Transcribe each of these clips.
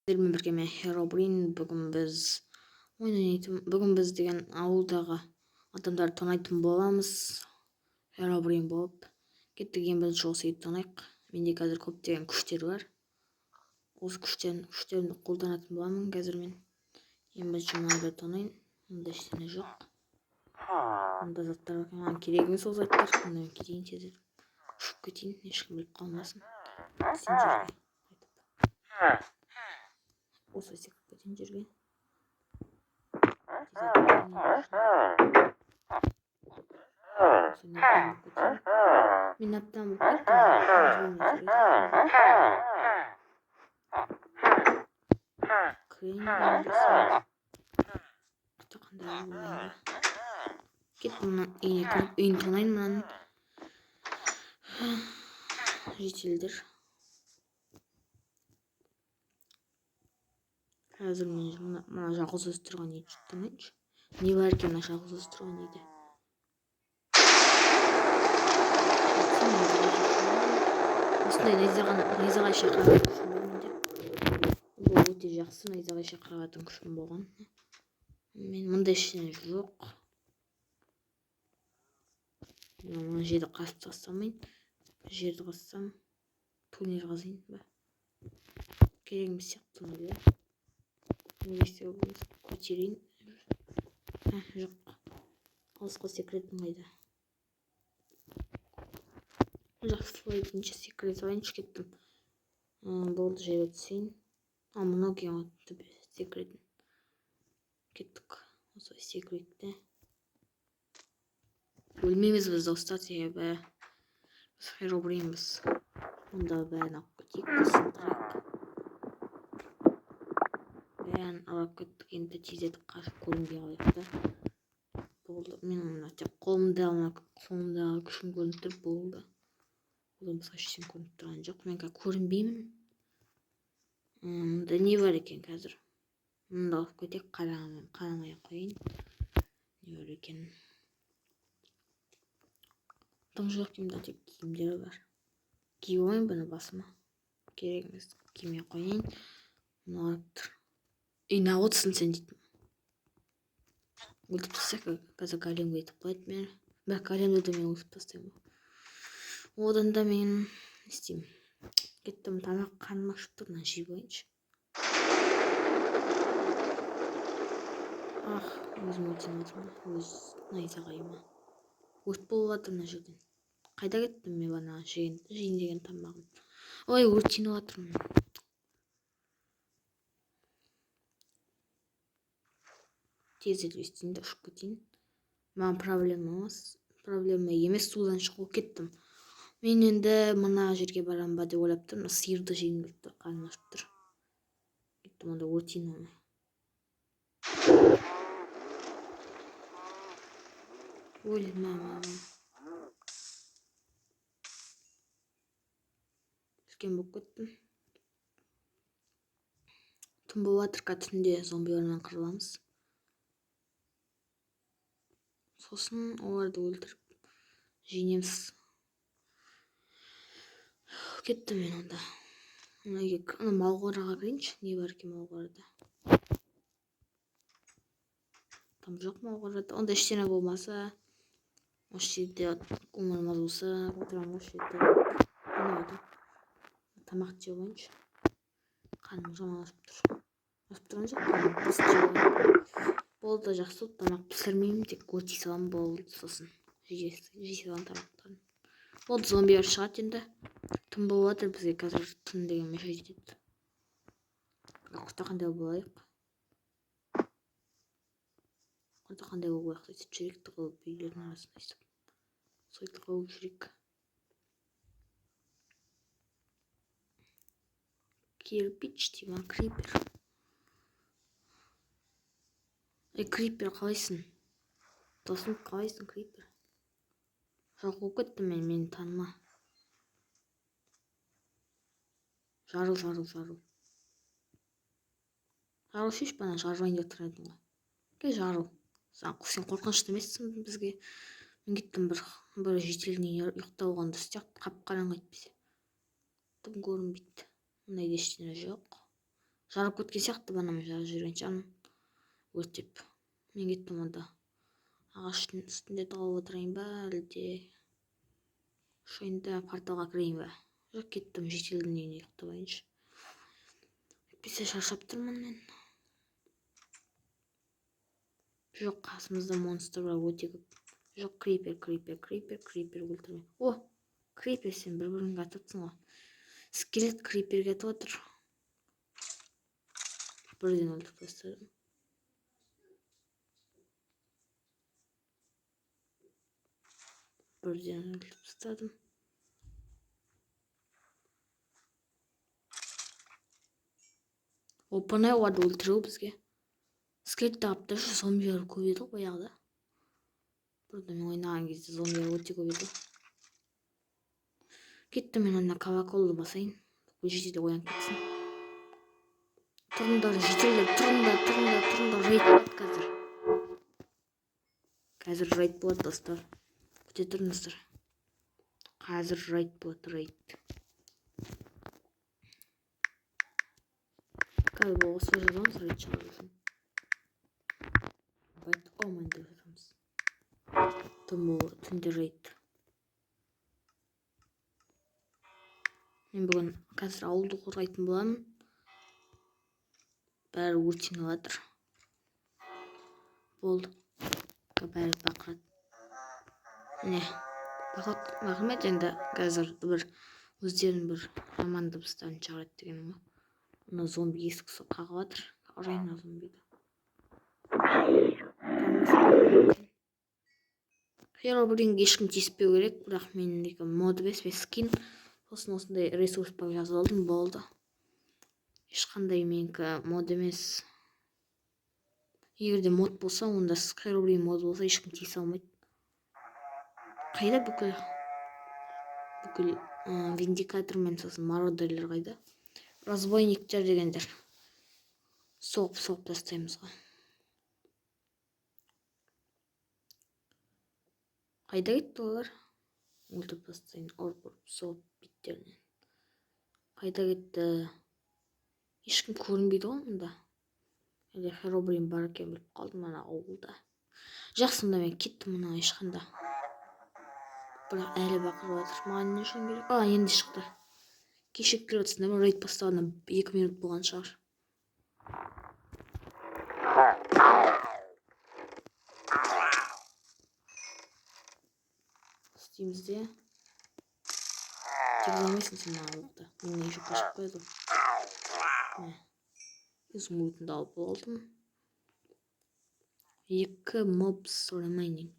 Сіздермен бірге мен, Херобрин. Бүгін біз ойын ойнайтын, бүгін біз деген ауылдағы адамдарды тонайтын боламыз. Херобрин болып. Кеттік, ең бірінші осы үйді тонайық. Менде қазір көптеген күштер бар. Осы күштерімді қолданатын боламын қазір мен. Ең бірінші мынаны тонайын. Мұнда ештеңе жоқ. Мұнда заттар бар. Маған керек емес ол заттар. Мұнда мен кетейін тезірек. Ұшып кетейін, ешкім біліп қалмасын. Сен жерге айтып. Осылай секіріп кетейін жерге. Осылай болып кетейін. Мен әбден болып кеттім. Кірейін. Қандай болайын ба? Кеттім, мына үйіне кіріп, үйін тонайын мынаның. Жителдер. Қазір мен мына жалғыз өзі тұрған үйді тонайыншы. Не бар екен мына жалғыз өзі тұрған үйде? Осындай найзағай шақыратын күшім бар менде. Бұл өте жақсы, найзағай шақыратын күшім болған. Мен мында ештеңе жоқ. Мына жерді қазып тастамайын. Жерді қазсам, туннель қазайын ба? Керек емес сияқты туннель, иә? Неге істеуге болмас? Көтерейін. Жоқ. Алысқа секіретін қайда? Жақсы, етінші секіре салайыншы, кеттім. Болды, жерге түсейін. А, мынау екен ғой секіретін. Кеттік. Осылай секірейік те. Өлмейміз біз, достар, себебі біз Херобринбіз. Мұнда бәрін алып кетейік, сындырайық. Бәрін алып кеттік, енді тездетіп қашып көрінбей қалайық та. Болды, мен мына тек қолымдағы күшім көрініп тұр, болды. Одан басқа ештеңе көрініп тұрған жоқ. Мен қазір көрінбеймін. Мұнда не бар екен қазір? Мұнда алып кетейік, қарамай ақ қояйын. Не бар екен? Тым жоқ, киімде тек киімдері бар. Киіп алайын бұны басыма. Керек емес, кимей ақ қояйын. Мына қарап тұр. Ей, неғып отырсың сен дейтін. Өлтіріп тастайық, қазір големге кетіп қояды мені. Бірақ големді де мен өлтіріп тастаймын. Одан да мен не істеймін? Кеттім, тамақ, қарным ашып тұр, мынаны жеп алайыншы. Ах, өзім өртеніп жатырмын ғой, өз найзағайыма. Өрт болып жатыр мына жерден. Қайда кеттім мен бағана жейін деген тамағым? Ой, өртеніп жатырмын. Тездетіп өстейін де ұшып кетейін. Маған проблема емес, проблема емес, судан шығып кеттім. Мен енді мына жерге барам ба деп ойлап тұрмын. Сиырды жегім келіп тұр, қарным ашып тұр. Кеттім, онда өртейін оны. Ой, мама. Үлкен болып кеттім. Түн болып жатыр, қазір түнде зомбилармен қырыламыз. Сосын оларды өлтіріп жеңеміз. Кеттім мен онда. Ана мал қораға кірейінші. Не бар екен мал қорада? Там жоқ мал қорада. Онда ештеңе болмаса, осы жерде өмірім аз болса, отырамын осы жерде. Мына тамақ жеп алайыншы. Қарным жаман ашып тұр. Ашып тұрған жоқ, қарным просто жеп алайын. Болды, жақсы, тамақ пісірмеймін, тек өртей саламын, болды, сосын жей саламын тамақтарын. Болды, зомбилар шығады енді. Түн болып жатыр, бізге қазір түн деген мешать етеді. Құртақандай болайық. Құртақандай болайық, сөйтіп жүрейік, тығылып үйлердің арасында өйстіп. Солай тығылып жүрейік. Кирпич деймін, крипер. Ей, крипер, қалайсың? Досым, қалайсың, крипер? Жоқ болып кеттім мен, мені таныма. Жарыл, жарыл, жарыл. Жарыл шеш, бана жарылайын деп тұр едің ғой. Кел, жарыл. Сен қорқынышты емессің бізге. Мен кеттім бір жителдің үйіне ұйықтап алған дұрыс сияқты, қап-қараңғы әйтпесе. Дым көрінбейді. Мына үйде ештеңе жоқ. Жарып кеткен сияқты, бана мен жарып жіберген шығармын өртеп. Мен кеттім онда. Ағаштың үстінде тығылып отырайын ба, әлде ұшайын да порталға кірейін ба? Жоқ, кеттім, жителдің үйіне ұйықтап алайыншы. Әйтпесе шаршап тұрмын мен. Жоқ, қасымызда монстрлар өте көп. Жоқ, крипер, крипер, крипер, крипер өлтірме. О, крипер, сен бір-біріңе атып отырсың ғой. Скелет криперге атып отыр. Бірден өлтіріп тастадым. Бірден өлтіріп тастадым. Оп-оңай оларды өлтіру бізге. Скелет тағып тұршы, зомбилер көп еді ғой баяғыда. Бұрында мен ойнаған кезде зомбилер өте көп еді. Кеттім мен ана колоколды басайын. Бүкіл жителдер оянып кетсін. Тұрыңдар, жителдер, тұрыңдар, тұрыңдар, тұрыңдар. Рейд болады қазір. Қазір рейд болады, достар. Күте тұрыңыздар. Қазір рейд болады, рейд. Қазір осы жазамыз, рейд шығару үшін. Байт омен деп жазамыз. Түнде рейд. Мен бүгін қазір ауылды қорғайтын боламын. Бәрі өртеніп жатыр. Болды. Бәрі бақырады. Міне. Бақырмайды енді қазір бір өздерінің бір жаман дыбыстарын шығарады дегенім ғой. Мына зомби есік қағып жатыр. Ұрайын мына зомбиді. Херобринге ешкім тиіспеу керек, бірақ менікі мод емес, мен скин. Сосын осындай ресурс пак жазып алдым, болды. Ешқандай менікі мод емес. Егер де мод болса, онда Херобрин мод болса, ешкім тиісе алмайды. Қайда бүкіл виндикатор мен сосын мародерлер қайда? Разбойниктер дегендер. Соғып-соғып тастаймыз ғой. Қайда кетті олар? Өлтіріп тастайын, ұрып-ұрып соғып беттерінен. Қайда кетті? Ешкім көрінбейді ғой мұнда. Әлде Херобрин бар екенін біліп қалдым ана ауылда. Жақсы, онда мен кеттім мына ешқанда. Бірақ әлі бақырып жатыр. Маған не үшін керек? А, енді шықты. Кешігіп келе жатсың да, рейд бастағанына 2 минут болған шығар. Істейміз де. Тигізе алмайсың сен маған оқты. Менен еще қашып қояды ғой. Міне. Изумрудты алып алдым. 2 мобс remaining.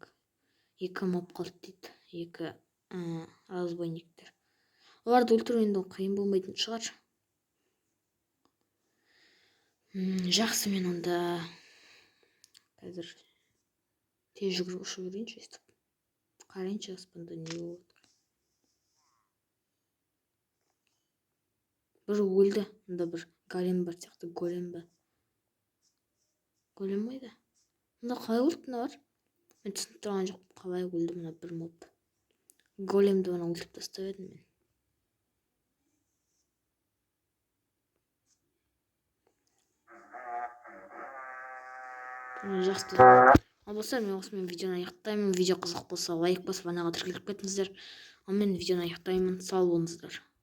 2 моб қалды дейді. 2 разбойниктер. Оларды өлтіру енді қиын болмайтын шығар. Жақсы, мен онда қазір тез жүгіріп ұшып жүрейінші өйстіп. Қарайыншы аспанда не болып жатыр. Бір өлді. Мында бір голем бар сияқты. Голем ба? Голем қайда? Мында қалай өлді мыналар? Мен түсініп тұрған жоқпын, қалай өлді мына бір моб. Големді мына өлтіріп тастап едім мен. Мына жақсы. Ал достар, мен осымен видеоны аяқтаймын. Видео қызық болса, лайк басып, анаға тіркеліп кетіңіздер. Ал мен видеоны аяқтаймын. Сау болыңыздар.